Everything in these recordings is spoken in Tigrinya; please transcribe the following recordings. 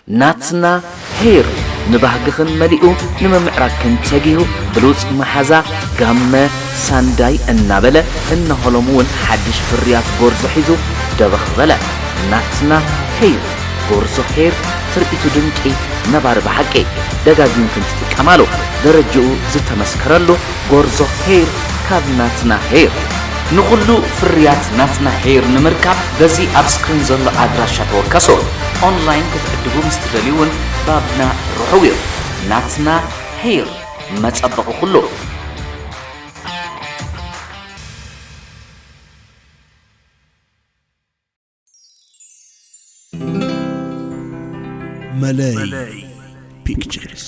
ናትና ሄር ንባህግኽን መሊኡ ንምምዕራግክን ተጊሁ ብሉጽ መሓዛ ጋመ ሳንዳይ እናበለ እነሆ ሎም እውን ሓድሽ ፍርያት ጎርዞ ሒዙ ደበኽ በለ። ናትና ሄር ጎርዞ ሄር ትርኢቱ ድንቂ ነባሪ ብሓቂ ደጋጊምክን ትጥቀማሉ ደረጅኡ ዝተመስከረሉ ጎርዞ ሄር ካብ ናትና ሄር። ንኹሉ ፍርያት ናትና ሄር ንምርካብ በዚ ኣብ ስክሪን ዘሎ ኣድራሻ ተወከሱ። ኦንላይን ክትዕድጉ ምስ ትደልዩ እውን ባብና ርሑው እዩ። ናትና ሄር መጸበቒ ኩሉ። መለይ ፒክቸርስ።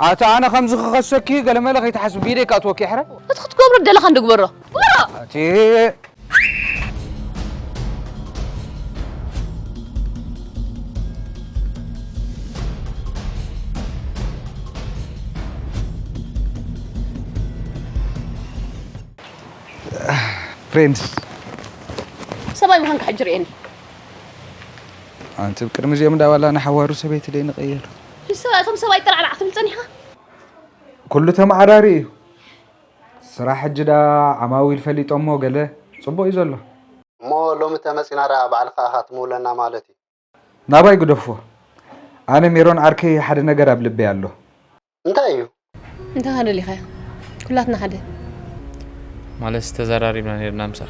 ኣታ ኣነ ከምዚ ክኸሰኪ ገለመለ ከይትሓስቢ፣ ብኢደይ ከኣ ትወኪ ሕረ። እቲ ክትገብሮ ደለኻ እንዶ ግበሮ። ግበሮ! ኣቲ ፍሬንድስ። ሰብኣይ ምዃንካ ሕጂ ርእየኒ። ኣንቲ ቅድሚ እዚኦም እንዳባላ ንሓዋሩ ሰበይቲ ደይ ንቐየር። ንሳ እቶም ሰብኣይ ጠራዕራዕ ትብል ጸኒሕካ? ኩሉ ተመዓራሪ እዩ። ስራሕ ሕጂ ዳ ዓማዊል ፈሊጦሞ ገለ ጽቡቕ እዩ ዘሎ። እሞ ሎሚ ተመጺና ደኣ ባዕልኻ ኢኻ ትምውለና ማለት እዩ። ናባይ ግደፎ። ኣነ ሜሮን ዓርከይ ሓደ ነገር ኣብ ልበይ ኣሎ። እንታይ እዩ? እንታይ ደሊኻዮ? ኩላትና ሓደ። ማለት ተዘራሪብና ነርና ምሳ።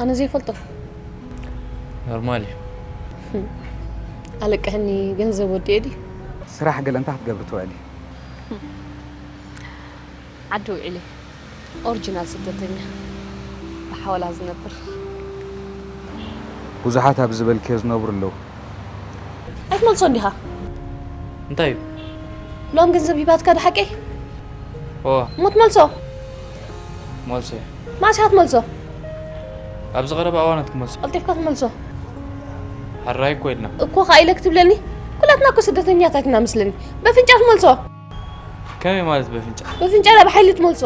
ኣነ ዘይፈልጦ። ኖርማል እዩ። ኣለቀህኒ ገንዘብ ወዲኤ ድዩ? ስራሕ ገለ እንታይ ክትገብሪ ትውዕሊ? ዓዲ ውዒለ። ኦሪጂናል ስደተኛ። ብሓወላ ዝነብር። ብዙሓት ኣብ ዝበልክዮ ዝነብሩ ኣለዉ። ኣይትመልሶ እንዲኻ? እንታይ እዩ? ሎም ገንዘብ ሂባትካ ዶ ሓቀይ? እወ። እሞ ትመልሶ? መልሶ እየ። መዓስ ኢኻ ትመልሶ? ኣብዚ ቀረባ እዋናት ክመልሶ። ቀልጢፍካ ትመልሶ። ሕራይ እኮ ኢልና። እኮ ከኣ ኢለ ክትብለኒ? ኩላትና እኮ ስደተኛታት ኢና መስለኒ። በፍንጫ ትመልሶ። ከመይ ማለት በፍንጫ? በፍንጫ ዳ ብሓይሊ ትመልሶ።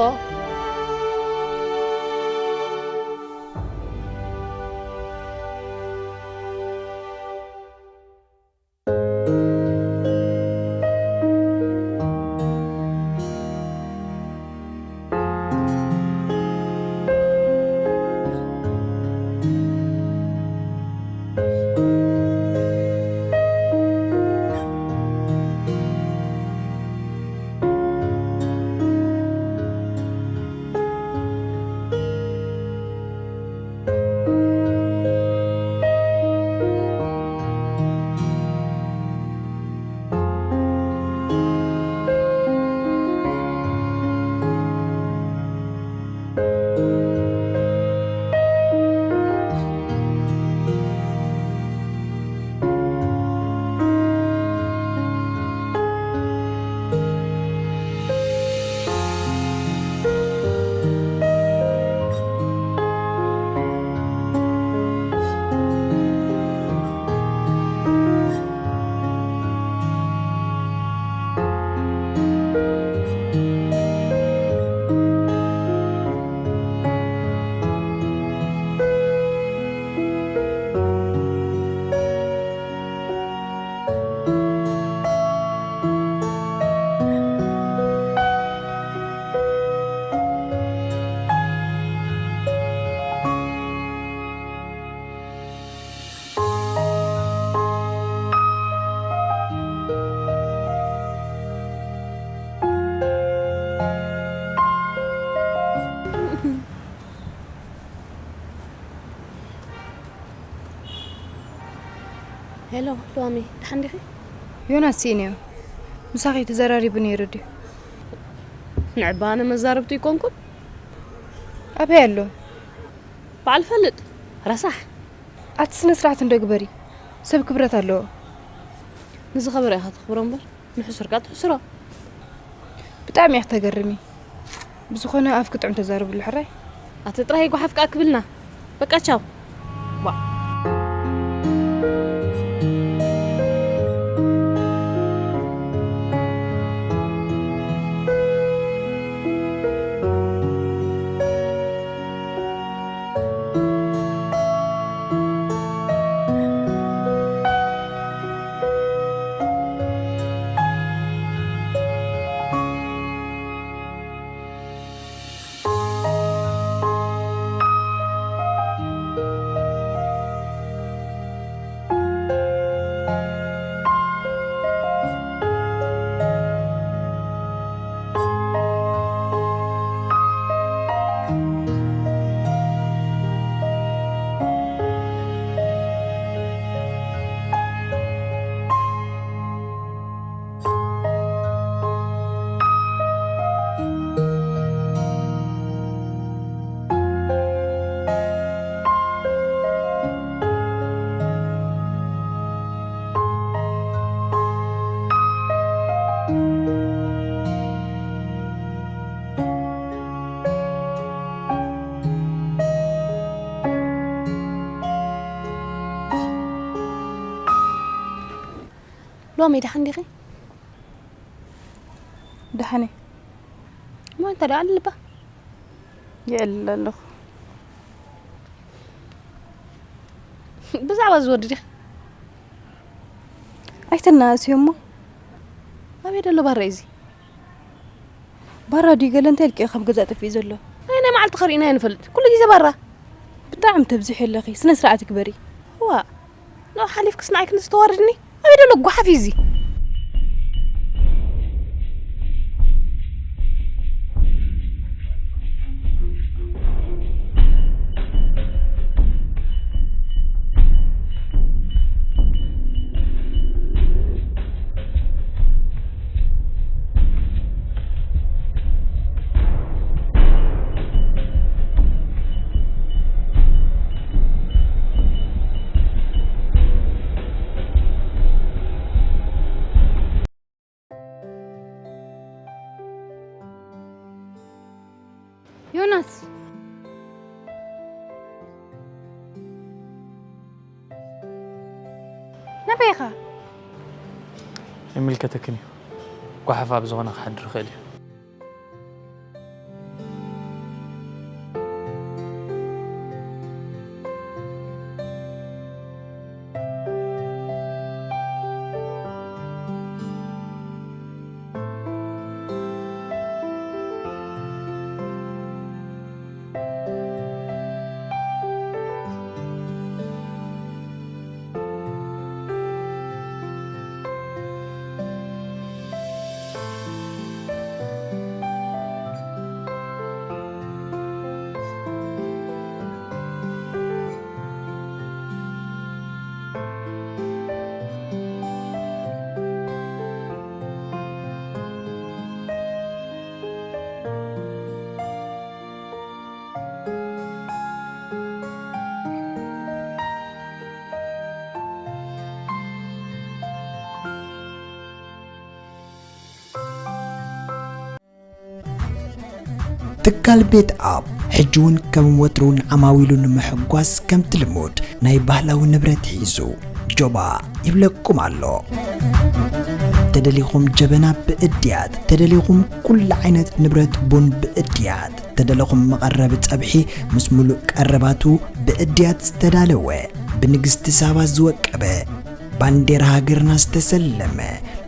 ሄሎ ሎሚ ደሓን ዲኺ? ዮናስ ስኢነዮ። ምሳኺ ተዘራሪቡ ነይሩ ድዩ? ንዕባ ኣነ መዛረብቱ ይኮንኩን። ኣበይ ኣሎ? በዓል ፈልጥ። ረሳሕ። ኣቲ ስነ ስርዓት እንዶ ግበሪ። ሰብ ክብረት ኣለዎ። ንዝኸበረ ኢኻ ተኽብሮ እምበር ንሕሱርካ ትሕስሮ። ብጣዕሚ ኢኺ ተገርሚ። ብዝኾነ ኣፍኪ ጥዑም ተዛረብሉ ሕራይ። ኣቲ ጥራይ ጓሓፍ ከኣ ክብልና። በቃ ቻው። ዋ። ሎሚ ደሓን ዲኺ? ደሓን እየ። እሞ እንታይ ደኣ ኣልባ? የዕልል ኣለኹ። ብዛዕባ እዚ ወዲ ዲኺ? ኣይተናእስዮ እሞ። ኣበይ ደሎ ባራ እዩ እዚ? ባራ ድዩ ገለ እንታይ ኢልክዮ ካብ ገዛ ጠፊኡ ዘሎ? ኣይ ናይ መዓልቲ ከሪእና ኣይንፈልጥ። ኩሉ ግዜ ባራ። ብጣዕሚ ተብዝሒ ኣለኺ። ስነ ስርዓት ግበሪ። ዋ። ንኡ ሓሊፍክስ ንዓይ ክንዲ ዝተዋርድኒ? ኣበይ ደሎ ጓሓፍ እዩ እዚ? ዮናስ፣ ናበይ ኢኻ? ይምልከተክን እዩ። ጓሓፍ ኣብ ዝኾነ ክሓድር ይኽእል እዩ። ትካል ቤት ኣፕ ሕጂ እውን ከም ወትሩ ንዓማዊሉ ንምሕጓስ ከምቲ ልሙድ ናይ ባህላዊ ንብረት ሒዙ ጆባ ይብለኩም ኣሎ። ተደሊኹም ጀበና ብእድያት፣ ተደሊኹም ኩሉ ዓይነት ንብረት ቡን ብእድያት፣ ተደለኹም መቐረቢ ጸብሒ ምስ ሙሉእ ቀረባቱ ብእድያት ዝተዳለወ፣ ብንግስቲ ሳባ ዝወቀበ፣ ባንዴራ ሃገርና ዝተሰለመ፣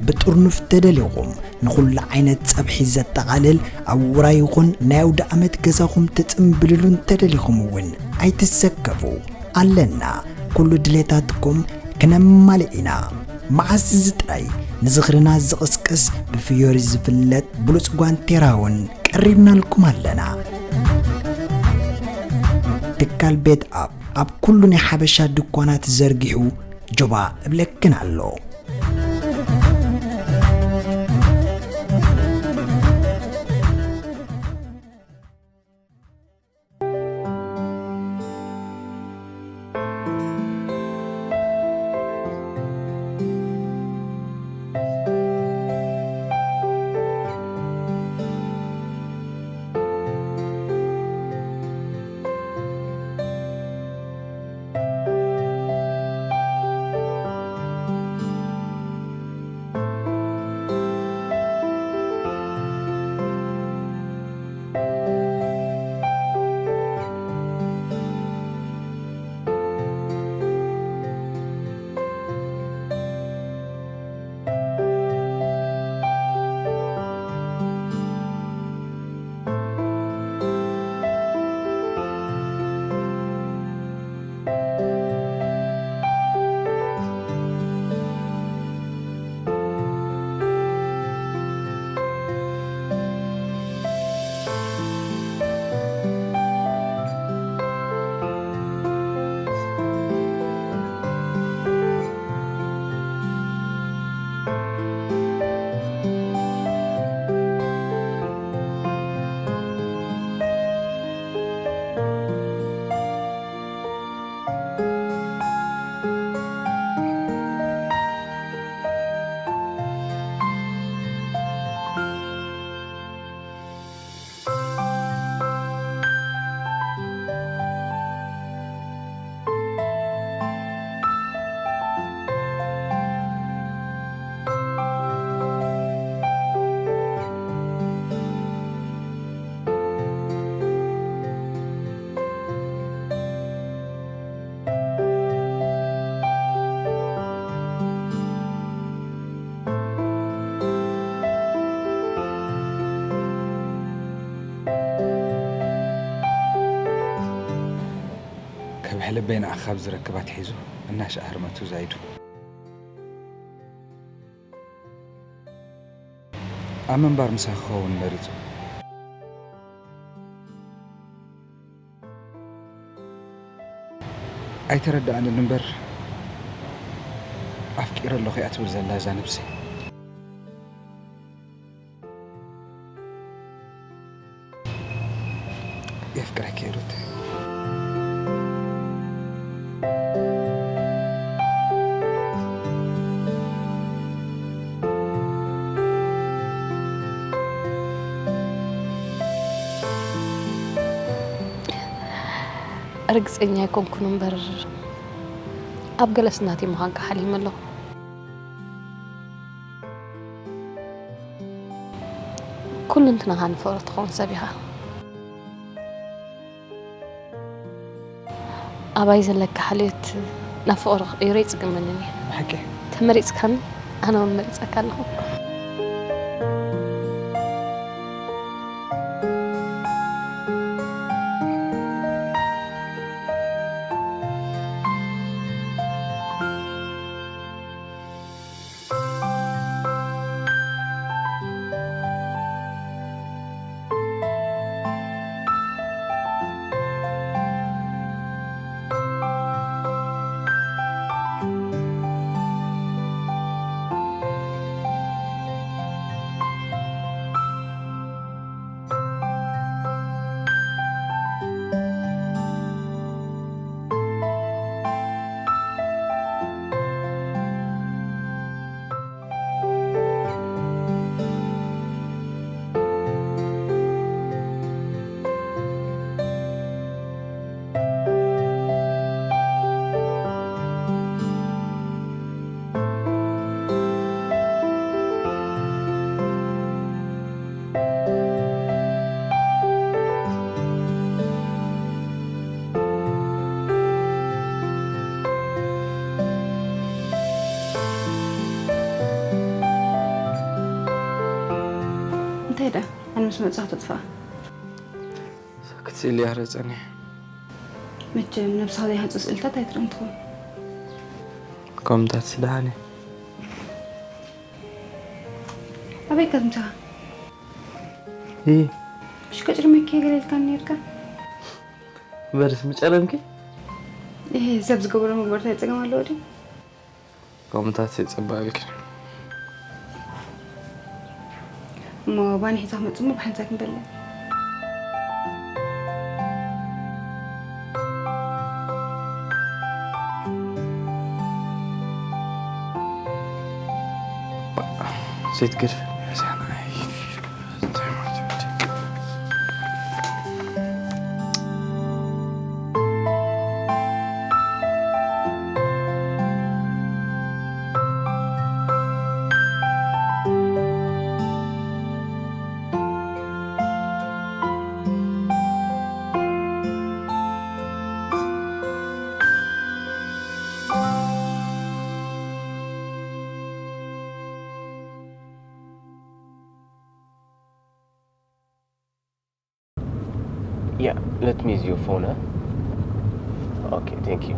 ብጥርኑፍ ተደሊኹም ንኹሉ ዓይነት ጸብሒ ዘጠቓልል፣ ኣብ ውራይ ይኹን ናይ ኣውደ ዓመት ገዛኹም ትጽምብልሉ እንተደሊኹም እውን ኣይትሰከፉ። ኣለና፣ ኩሉ ድሌታትኩም ክነማልእ ኢና። መዓስ እዚ ጥራይ ንዝኽርና ዝቕስቅስ ብፍዮሪ ዝፍለጥ ብሉጽ ጓንቴራ እውን ቀሪብናልኩም ኣለና። ትካል ቤት ኣፕ ኣብ ኩሉ ናይ ሓበሻ ድኳናት ዘርጊሑ ጆባ እብለክን ኣሎ። ከብሕልበይ ንዓኻ ኣብ ዝረክብ ኣትሒዙ እናሸኣ ህርመቱ ዛይዱ። ኣብ ምንባር ምሳኺ ክኸውን መሪጹ። ኣይተረድኣንን እምበር፣ ኣፍቂረ ኣለኹ እያ ትብል ዘላ እዛ ነብሰይ። የፍቅረኪ ሩተይ። ርግጸኛ ኣይኮንኩን እምበር፣ ኣብ ገለስ ናተይ ምዃንካ ሓሊመ ኣለኹ። ኩልንትናኻ ንፍቕሪ ትኸውን ሰብ ኢኻ። ኣባይ ዘለካ ሓልዮት ናብ ፍቕሪ ክቕይሮ ይጽግመንን እዩ። ብሓቂ? ተመሪጽካኒ፣ ኣነ እውን መሪጸካ ኣለኹ። እንታይ ደኣ? ኣነ ምስ መጻኹ ተጥፍኣ። ክትስእሊ እያ ክርኢ ጸኒሐ። መቸም ነብስኻ ዘይሃንጹ ስእልታት ኣይትርእን ትኸውን። ከምታት ስደሓን እየ። ኣበይ ከትምጻኻ? እይ። እሺ፣ ከጭርመኪ ገለ ኢልካኒ ነርካ። በርስ ምጨረምኪ? እህ፣ ሰብ ዝገበሮ ምግባር ታይ ጸገም ኣለዎ ድዩ? ከምታት የጸባልክ። እሞ ባኒ ሒዛ ክመጽእ እሞ ብሓንሳብ ክንበልዕ። ዘይትገድፍ። Yeah, let me use your phone, huh? Okay, thank you.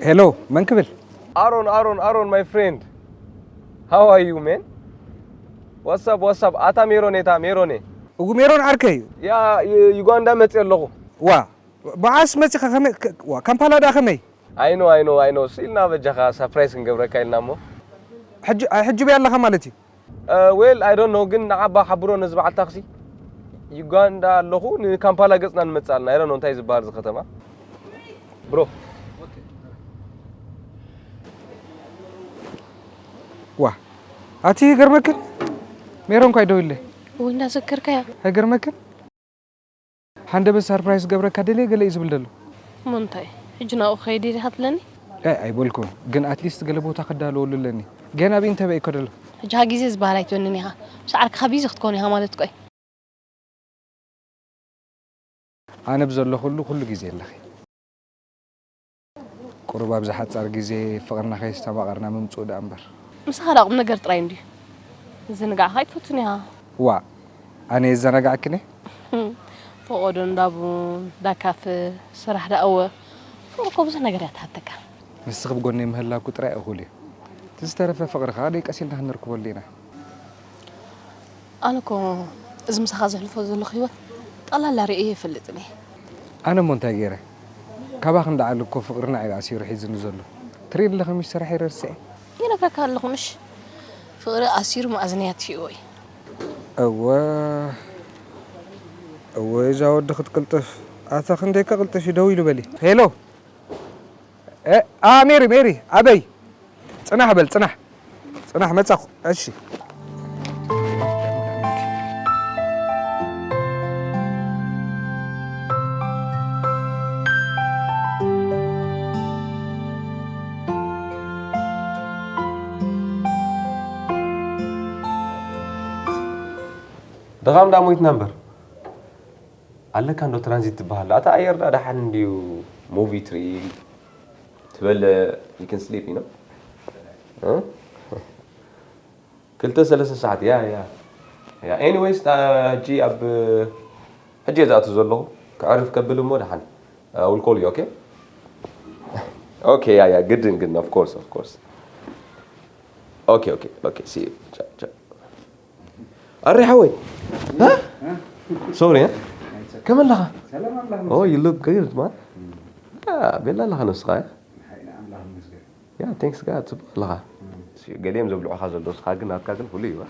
ሄሎ፣ መን ክብል? ኣሮን፣ ኣሮን፣ ኣሮን፣ my friend. How are you, man? What's up, what's up? ኣታ ሜሮን፣ የታ ሜሮን? እጉ ሜሮን ዓርከይ እዩ። ያ፣ ዩ-፣ ዩጋንዳ መጽእ ኣለኹ። ዋ፣ ብዓስ መጺኻ ከመይ፣ ከ-፣ ዋ፣ ካምፓላ ደኣ ከመይ? I know, I know, I know. ስኢልና በጃኻ ሳፕራይዝ ክንገብረካ ኢልና እሞ። ሕጂ፣ ኣይ፣ ሕጂ በይ ኣለኻ ማለት እዩ? Uh, well, I don't know, ግን ንዓባ ሓብሮ ነዚ በዓል ታክሲ። ዩጋንዳ ኣለኹ፣ ንካምፓላ ገጽና ንመጽእ ኣለና። I don't know እንታይ ዝበሃል እዚ ከተማ። ብሮ። ዋ፣ ኣቲ ይገርመክን? ሜሮን እኳ ይደውይለይ። ወይ እንዳዘከርካያ። ኣይገርመክን? ሃንደበት ሳርፕራይዝ ክገብረካ ደልየ ገለ እዩ ዝብል ዘሎ። እሞ እንታይ? ሕጂ ናብኡ ክኸይድ እየ ዲኻ ትብለኒ? ኣይ፣ ኣይበልኩን፣ ግን ኣትሊስት ገለ ቦታ ክዳለወሉ ኣለኒ። ገና ብኢንተርቪው እኮ ደሎ። ሕጂ ካ ግዜ ዝበሃል ኣይትበንን ኢኻ። ምስ ዓርክኻ ቢዚ ክትከውን ኢኻ ማለት እኮ እዩ። ኣነ ብዘለኹሉ ኩሉ ግዜ ኣለኺ። ቁሩብ ኣብዚ ሓጻር ግዜ ፍቕርና ከየስተማቐርና ምምጽኡ ደኣ እምበር። ምሳኻ ደኣ ቁም ነገር ጥራይ እንድዩ። ምዝንጋዕኻ ኣይትፈቱን ኢኻ። ዋእ፣ ኣነ የዘናግዓክን እየ? ፈቖዶ እንዳ ቡን፣ እንዳ ካፈ፣ ስራሕ ደኣ እወ። ፍቕሪ እኮ ብዙሕ ነገር እያ ትሓተካ። ንስኺ ብጎነይ ምህላውኪ ጥራይ እኹል እዩ። እቲ ዝተረፈ ፍቕሪ ከኣ ደይ ቀስ ኢልና ክንርክበሉ ኢና። ኣነ እኮ እዚ ምሳኻ ዘሕልፎ ዘለኹ ህይወት ጠቕላላ ርእየ ኣይፈልጥን እየ። ኣነ እሞ እንታይ ገይረ? ካባኺ ንላዕሊ እኮ ፍቕሪ ንዓይ ኣሲሩ ሒዙኒ ዘሎ። ትርእይኒ ኣለኺ ምሽ ስራሐይ ረሲዐ። ይነግረካ ኣለኹ ምሽ? ፍቕሪ ኣሲሩ መኣዝነይ ኣጥፊእዎ እዩ። እወ፣ እወ፣ እዛ ወዲ ክትቅልጥፍ። ኣታ ክንደይ ከቕልጥፍ እዩ፣ ደው ኢሉ በሊ። ሄሎ። እ፣ ኣ፣ ሜሪ፣ ሜሪ፣ ኣበይ? ጽናሕ በል፣ ጽናሕ። ጽናሕ፣ መጻኹ። እሺ። ድኻም ደኣ ሞይትና እምበር። ኣለካ እንዶ ትራንዚት ትበሃል። ኣታ ኣየር ደኣ ደሓን እንድዩ፣ ሙቪ ትርኢ፣ ትበልዕ፣ you can sleep, you know? እ? ክልተ ሰለስተ ሰዓት፣ ያ፣ ያ። ያ፣ ኤኒዌይስ፣ ታ-፣ ሕጂ ኣብ፣ ሕጂ እየ ዝኣቱ ዘለኹ። ከዕርፍ ከብል እሞ ደሓን። I will call you, okay? ኦኬ፣ ያ፣ ያ፣ ግድን፣ ግድን፣ of course, of course. ኦኬ፣ ኦኬ፣ ኦኬ፣ see you. ቻው፣ ቻው። ኣረ ሓወይ። እ? ሶሪ፣ እ? ከመይ ኣለኻ? ሰላም ኣምላኽ Oh, you look good, man. ያ፣ ቤላ ኣለኻ ንስኻ፣ እ? ሓይና ኣምላኽ ይመስገን። ያ፣ thanks God፣ ጽቡቕ ኣለኻ። ገሊኦም ዘብልዑኻ ዘለዉ፣ ንስኻ ግን፣ ናትካ ግን ፍሉይ እዩ፣ እ?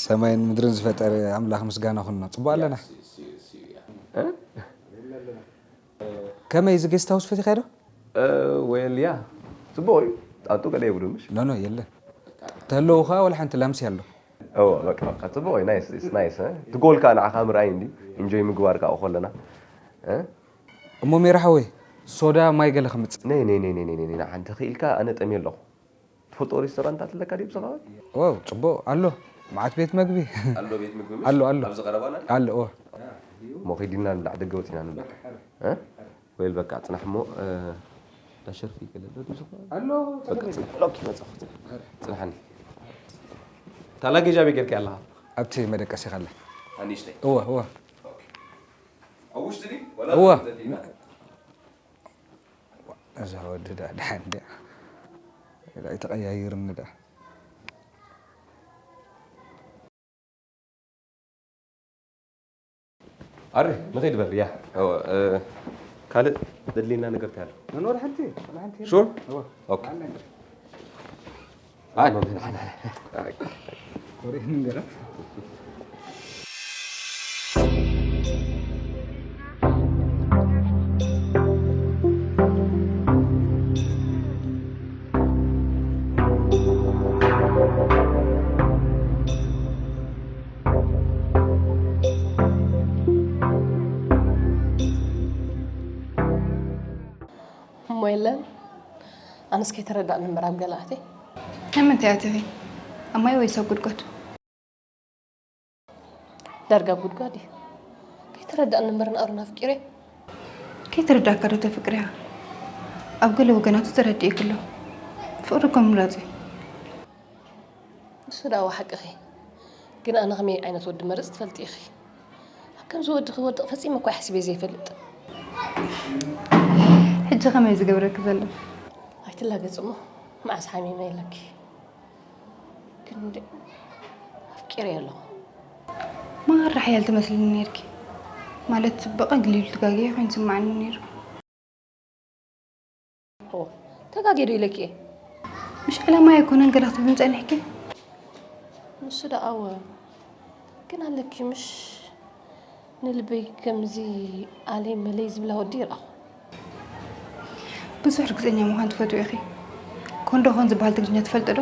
ሰማይን ምድርን ዝፈጠረ ኣምላኽ ምስጋና ኩኖ። ጽቡቕ ኣለና። እ? ከመይ፣ እዚ ጌስት ሃውስ ፈቲኻዮ ዶ? እ፣ ዌል፣ ያ፣ ጽቡቕ እዩ። ጣንጡ ገለ የብሉን፣ ምሽ? ኖ፣ ኖ፣ የለን። ተለዉ ኸኣ ወላ ሓንቲ ላምሲ ኣሎ። እወ፣ በቃ፣ በቃ፣ ጽቡቕ እዩ። ናይስ፣ ኢትስ ናይስ፣ እ? እቲ ጎል ከኣ ንዓኻ ምርኣይ እንዲ፣ ኢንጆይ ምግባር ከኣ ከለና፣ እ? እሞ ሜራ ሓወይ፣ ሶዳ ማይ ገለ ከምጽእ። ነይ፣ ነይ፣ ነይ፣ ነይ፣ ነይ፣ ነይ፣ ንዓ እንተ ኽኢልካ ኣነ ጠምየ ኣለኹ። ትፈልጦ ሬስቶራንታት ኣለካ ድዩ ኣብዚ ከባቢ? ዋው፣ ጽቡቕ ኣሎ። መዓት ቤት መግቢ። ኣሎ ቤት ምግቢ ምሽ? ኣሎ፣ ኣሎ። ኣብዚ ቀረባና? ኣሎ፣ እወ። እሞ ኸይድና ንብላዕ፣ ደገ ወጺና ንብላዕ። እ? ወይል በቃ ጽናሕ እሞ፣ እ፣ ዳሸርፊ ገለ ዶ ድዩ ዝኾነ? ኣሎ፣ በቃ ተለመደ። ጽ-፣ ኦኬ፣ መጻኹ። ጽናሓኒ። እታ ላጌጅ ኣበይ ጌርካያ ኣለኻ? ኣብቲ መደቀሲ ካለ። ኣንሽተይ? እወ፣ እወ። ኦኬ። ኣብ ውሽጢ ድዩ? ወላ እወ። ኣብ ገዛ? እዛ ወዲ ደኣ ደሓን ድያ? ኣይተቐያይርኒ ደኣ። ኣረ ንኸይድ በል ያ። ካልእ ዘድልየና ነገር እንታይ ኣሎ? መኖር ሓንቲ ሓንቲ ሹር? ኦኬ። እሞ የለን ኣነስ ከይተረዳእኒ እምበር ኣብ ገለ ኣትየ። ንምንታይ ኣቲኺ? ኣብ ማይ ወይስ ኣብ ጉድጓድ? ዳርጋ ኣብ ጉድጓድ እዩ። ከይተረዳእኒ እምበር ንኣሮን ኣፍቂረ። ከይተረዳእካ ዶ ተፍቅርያ? ኣብ ገለ ወገናቱ ተረዲእኪ ኣሎ። ፍቕሪ እኮ ምምራጽ እዩ። ንሱ ደኣ ሓቅኺ። ግን ኣነ ከመይ ዓይነት ወዲ መርጽ ትፈልጢ ኢኺ። ኣብ ከምዚ ወዲ ክወድቕ ፈጺመ እኳ ሓሲበ ዘይፈልጥ። ሕጂ ከመይ ዝገብረኪ ዘሎ? ኣይትላገጽ እሞ መዓስ ሓሚመ ኢለኪ። ግን እንደ ኣፍቂረ ኣለኹ። ማራ ሓያል ትመስልኒ ነርኪ። ማለት ብቐሊሉ ትጋገይ ኮይኑ ስማዓኒ ነይሩ። ተጋጌዶ ኢለኪ እየ። ምሽ ዕላማ ኣይኮነን ገለ ክትብልን ጸኒሕኪ። ንሱ ደኣ ኣወ ግን ኣለኪ ምሽ ንልበይ ከምዚ ኣለይ መለይ ዝብላ ወዲ ይረኣኹ። ብዙሕ ርግጸኛ ምዃን ትፈትዊ ኢኺ። ኮንዶ ኾን ዝበሃል ትግርኛ ትፈልጢ ዶ?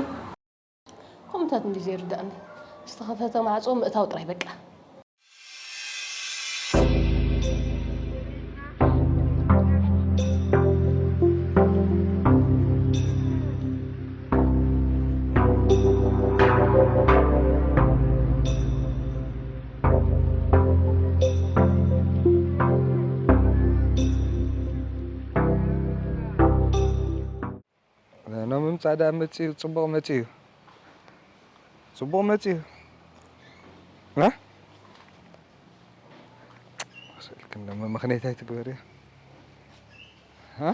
ከምታት እንዲ ዘይርዳእኒ ዝተኸፈተ ማዕጾ ምእታው ጥራይ በቃ። ኖ ምምፃእ ደኣ መፂኡ ፅቡቕ መፂኡ ፅቡቕ መፂኡ እ ስልክን ደሞ ምኽንያት ኣይትግበርያ እ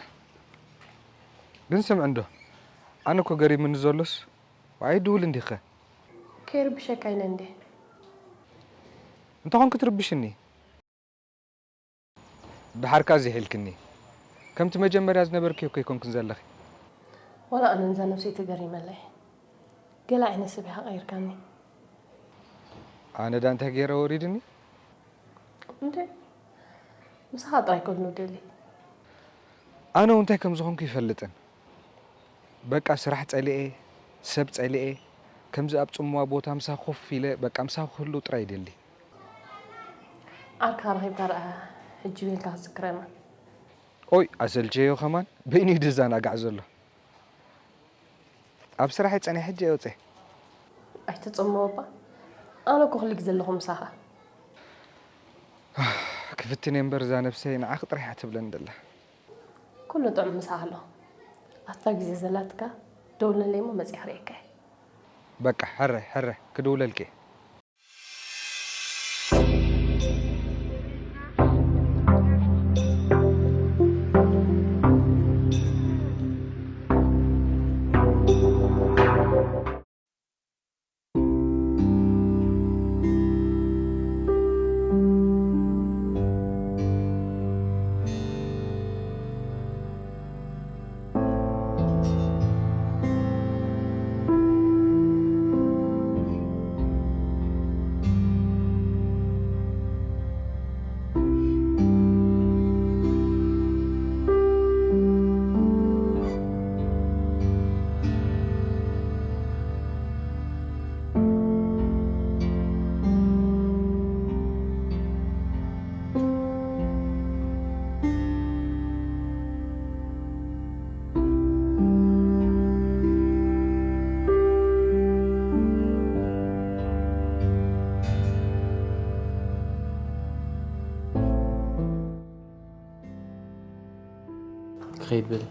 ግን ስምዕ እንዶ ኣነ እኮ ገሪምኒ ዘሎስ ኣይድውል እንዲኸ ከይርብሸካ ኢለ እንዴ እንተኾን ክትርብሽኒ ደሓርካ እዚ ሒልክኒ ከምቲ መጀመርያ ዝነበርክዮ እኮ ኣይኮንክን ዘለኺ። ዋላ ኣነ ንዛ ነብሰይ ተገሪመለይ። ገለ ዓይነት ሰብ ኢኻ ቀይርካኒ። ኣነ ዳ እንታይ ገይረ ወሪድኒ? እንዴ ምሳኻ ጥራይ ከሉ ደሊ። ኣነ እውን እንታይ ከም ዝኾንኩ ይፈልጥን። በቃ ስራሕ ጸሊኤ፣ ሰብ ጸሊኤ፣ ከምዚ ኣብ ጽምዋ ቦታ ምሳኺ ኮፍ ኢለ በቃ ምሳኺ ክህሉ ጥራይ ይደሊ። ዓርካ ረኺብካ ደኣ ሕጂ ቤልካ ክዝክረና። ኦይ ኣሰልቸዮ ከማን በይኑ እዩ ዝዘናጋዕ ዘሎ። ኣብ ስራሕ እየ ጸኒሐ ሕጂ እየ ወጸ። ኣይትጸምዎ እባ ኣነ እኮ ኩሉ ግዜ ኣለኹ ምሳኻ። ክፍትን እየ እምበር እዛ ነብሰይ ንዓኺ ጥራሕ እያ ትብለኒ ዘላ። ኩሉ ጥዑም ምሳኻ ኣሎ። ኣታ ግዜ ዘላትካ ደውለለይ እሞ መጺኣ ክርእየካ እየ። በቃ ሕረ ሕረ ክድውለልኪ እየ። ክኸይድ በሊ።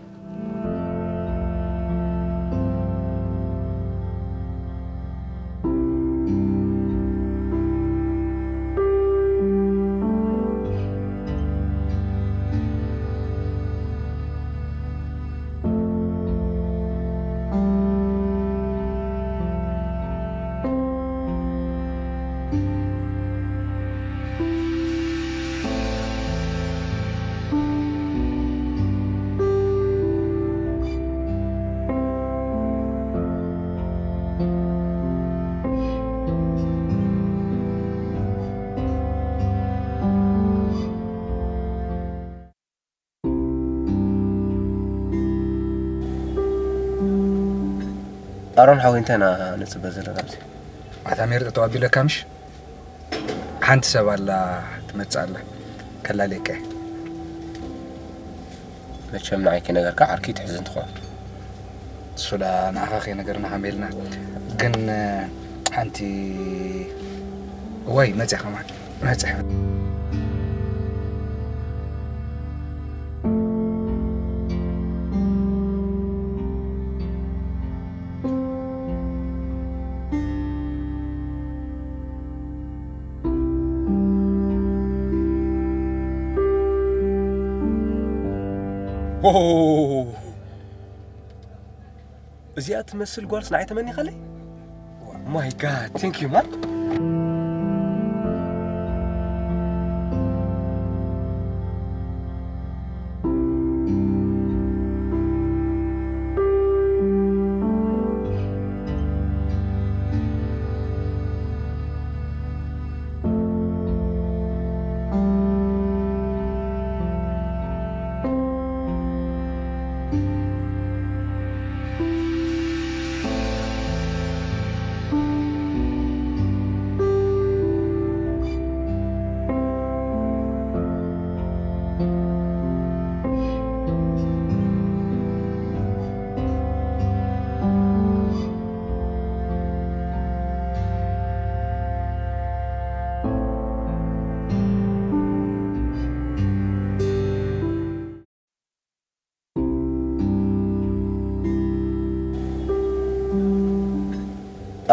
ኣሮን ሓወይ፣ እንታይ ኢና ንጽበ ዘለና ኣብዚ? ኣታ ሜሪ፣ ጠጠው ኣቢለካ ምሽ? ሓንቲ ሰብ ኣላ፣ ትመጽእ ኣላ። ከላልየካ እየ። መቸም ንዓይ ከይነገርካ ዓርኪ ትሕዝን ትኾን። እሱ ደኣ ንዓኻ ከይነገርና ከመይ ኢልና? ግን ሓንቲ፣ እዋይ፣ መጽያ ከማን። መጽያ። ዎው! እዚኣ ትመስል ጓልስ ንዓይ ተመኒኻለይ? My God, thank you, man.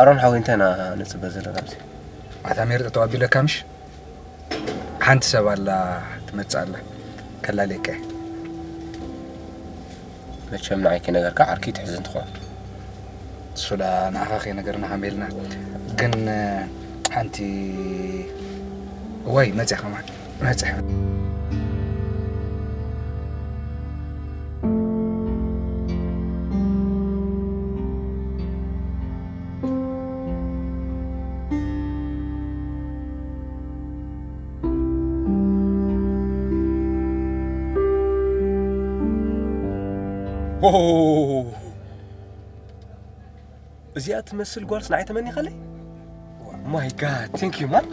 ኣሮን ሓወይ፣ እንታይ ኢና ንጽበ ዘለና ኣብዚ? ኣታ ሜሪ፣ ጠጠው ኣቢለካ ምሽ? ሓንቲ ሰብ ኣላ፣ ትመጽእ ኣላ። ከላልየካ እየ። መቸም ንዓይ ከይነገርካ ዓርኪ ትሕዝን ትኾን። እሱ ደኣ ንዓኻ ከይነገርና ከመይ ኢልና? ግን ሓንቲ፣ እዋይ፣ መጽያ ከማን። መጽያ። ዎው! እዚኣ ትመስል ጓልስ ንዓይ ተመኒኻለይ? My God, thank you, man.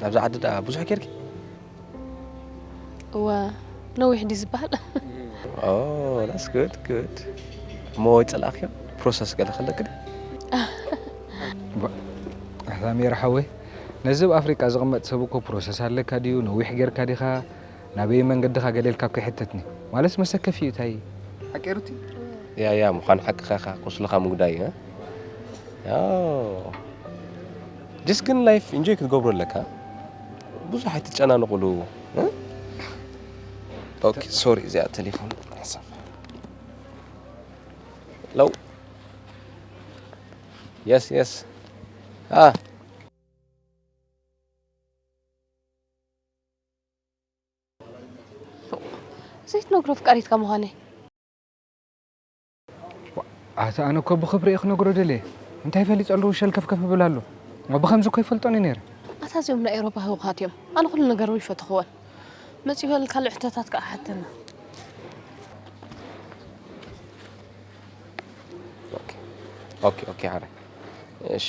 ናብዛ ዓዲ ደኣ ብዙሕ ኬድኪ? እወ፣ ነዊሕ ድዩ ዝበሃል? Oh, that's good, good. እሞ ወይ ጸላእክዮ ፕሮሰስ ገለ ከለክ ዶ? ኣታ ሜራ ሓወይ፣ ነዚ ኣብ ኣፍሪቃ ዝቕመጥ ሰብ እኮ ፕሮሰስ ኣለካ ድዩ፣ ነዊሕ ጌርካ ዲኻ፣ ናበይ መንገድኻ ገለ ኢልካ እኮ ይሕተትኒ። ማለት መሰከፊ እዩ፣ እንታይ? ሓቂ ሩቲ? ያ፣ ያ፣ ምዃን ሓቅኻ ኢኻ፣ ቁስልኻ ምጉዳይ፣ እ? ያው፣ ጀስት ግን ላይፍ ኢንጆይ ክትገብሮ ኣለካ። ብዙሕ ኣይትጨናነቑሉ፣ እ? ኦኬ፣ ሶሪ፣ እዚኣ ቴሌፎን። ሄሎ። የስ፣ የስ። አ። ዘይትነግሮ ኣፍቃሪትካ ምዃነይ። ኣታ ኣነ እኮ ብኽብሪ እየ ክነግሮ ደልየ። እንታይ ፈሊጠሉ ሸልከፍከፍ ይብል ኣሎ? እሞ ብኸምዚ እኮ ይፈልጦን እዩ ነይረ። ኣታ እዚኦም ናይ ኤውሮፓ ህውኻት እዮም። ኣነ ኩሉ ነገር እውን ይፈተኽዎን። መጺኡ በል ካልእ ሕቶታት ከኣ ሓተና። ኦኬ፣ ኦኬ፣ ኦኬ፣ ዓረ። እሺ።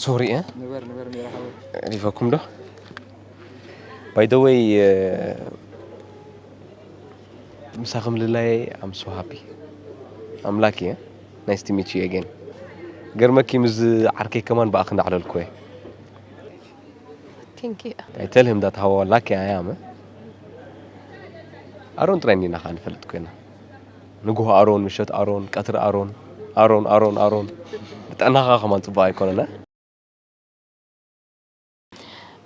ሶሪ፣ እ? ንበር፣ ንበር፣ ሜራ ሓወይ። ሪፈኩም ዶ? By the way፣ እ፣ ምሳኺ ምልላየይ I'm so happy። I'm lucky፣ እ? Nice to meet you again። ገርመኪ፣ ምስ ዓርከይ ከማን ብኣኺ እንዳዕለልኩ እየ። Thank you። I tell him that how lucky I am፣ እ? ኣሮን ጥራይ እንዲና ኸዓ ንፈልጥ ኮይና። ንግሆ ኣሮን፣ ምሸት ኣሮን፣ ቀትሪ ኣሮን፣ ኣሮን፣ ኣሮን፣ ኣሮን። ንጥዕናኻ ከማን ጽቡቕ ኣይኮነን፣ እ?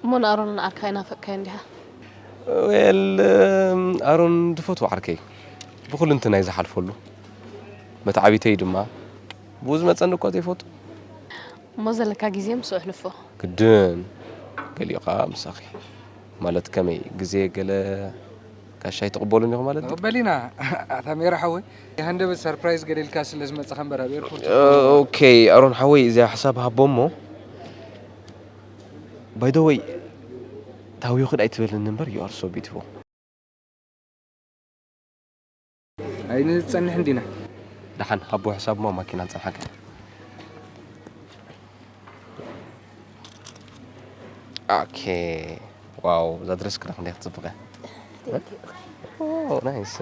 እሞ ንኣሮን ንዓርካ ኣይናፈቅካዮ እንዲኻ? ዌል፣ ኣሮን ዝፈትዎ ዓርከይ፣ ብኹሉ እንተናይ ዝሓልፈሉ መትዓቢተይ ድማ ብኡ ዝመጸኒ እኳ ዘይፈቱ። እሞ ዘለካ ግዜ ምስኡ ኣሕልፎ። ግድን፣ ገሊኡ ኸዓ ምሳኺ። ማለት ከመይ፣ ግዜ ገለ ጋሻ ኣይትቕበሉን ኢኹም ማለት ድዩ? ንቕበል ኢና። ኣታ ሜራ ሓወይ፣ ሃንደበት ሰርፕራይዝ ገለ ኢልካ ስለ ዝመጻኻ እምበር ኣብ ኤርፖርት ኦኬ፣ ኣሮን ሓወይ፣ እዚኣ ሓሳብ ሃቦ እሞ። By the way፣ ታዊኺ ዳኣ ኣይትበልኒ እምበር፣ you are so beautiful። ኣይንጸንሕን ዲና? ደሓን፣ ሃቦ ሕሳብ እሞ ማኪና ንጸንሓካ። ኦኬ። ዋው፣ እዛ ድረስ ክዳ ክንደይ ክትጽብቕ እያ። Thank you። ኦ፣ ናይስ።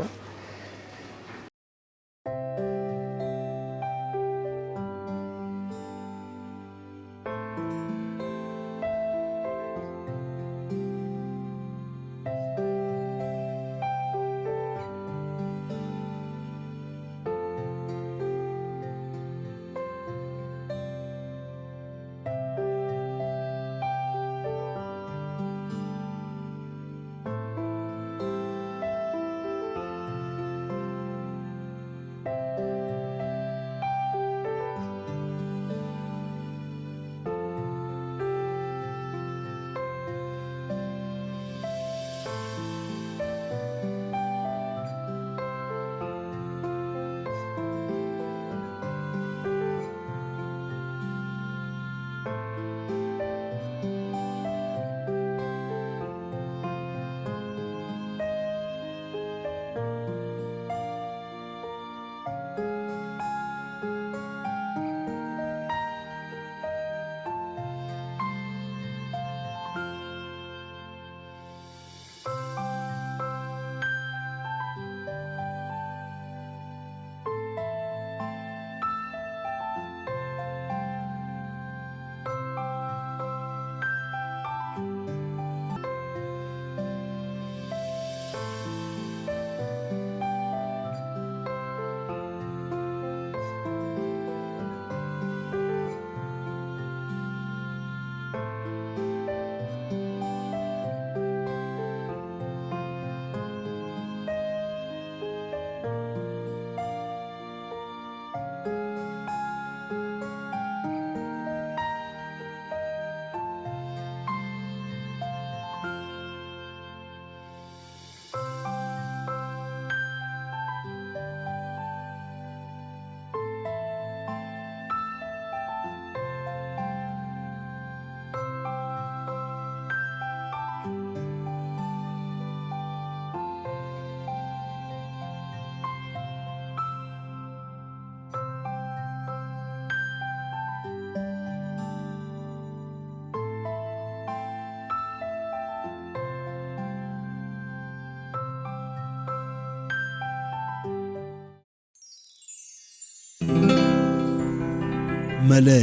መለይ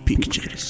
ፒክቸርስ።